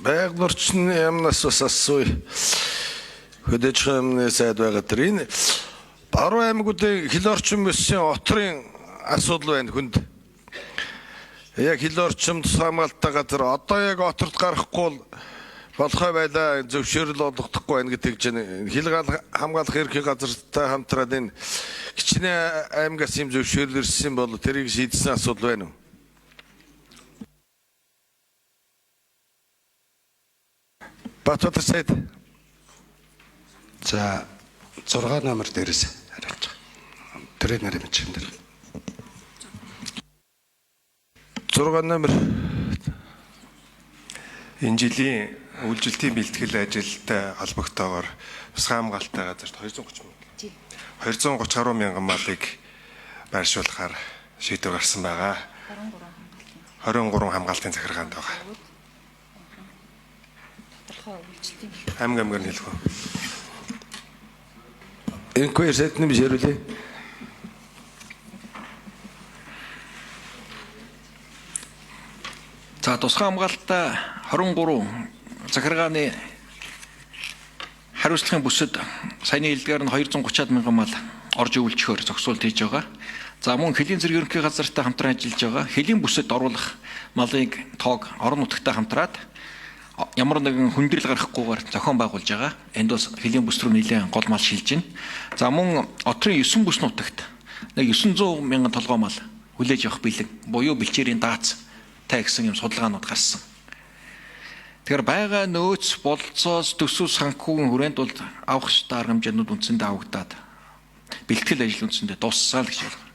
Байгаль орчны яамнаас бас асууя. Хөдөөж яамны сайд байгаа тэр энэ Баруун аймагуудын хил орчин бүсийн отрын асуудал байна хүнд. Яг хил орчимд хамгаалалттай газар одоо яг оторт гарахгүй бол болохой байлаа, зөвшөөрөл олгохдохгүй байна гэдэг чинь хил хамгаалах ерхий газартай хамтраад энэ хичнээн аймгаас юм зөвшөөрөл ирсэн бол тэрийг шийдсэн асуудал байна уу? Батбатар сайд. За 6 номер дээрээс хариулж байгаа. Төрийн нарын бичгэн дээр. 6 номер. Энэ жилийн үйлжилтийн бэлтгэл ажилтай холбогдоогоор тусгай хамгаалалттай газарт 230 мянга. 230 гаруй мянган малыг байршуулахаар шийдвэр гарсан байгаа. 23 хамгаалтын захиргаанд байгаа. Аймаг аймгаар нь хэлэх үү? Инквер сайдны биш хариулъя. За тусгай хамгаалалтаа 23 захиргааны хариуцлагын бүсэд саяны хэлдгээр нь 230-аад мянган мал орж өвлжөхөөр зохицуулт хийж байгаа. За мөн хөлийн зэрэг ерөнхий газартай хамтран ажиллаж байгаа. Хөлийн бүсэд оруулах малын тоог орон нутагтай хамтраад ямар нэгэн хүндрэл гарахгүйгээр зохион байгуулж байгаа. Энд бас хөлийн бүс рүү нэлээд гол мал шилжинэ. За мөн отрын 9 бүс нутагт нэг 900 мянган толгой мал хүлээж авах бэлэг буюу бэлчээрийн даац тай гэсэн юм судалгаанууд гарсан. Тэгэхээр байгаа нөөц болцоос төсөв санхүүгийн хүрээнд бол авах ёстой арга хэмжээнүүд үндсэндээ авагдаад бэлтгэл ажил үндсэндээ дууссан л гэж байна.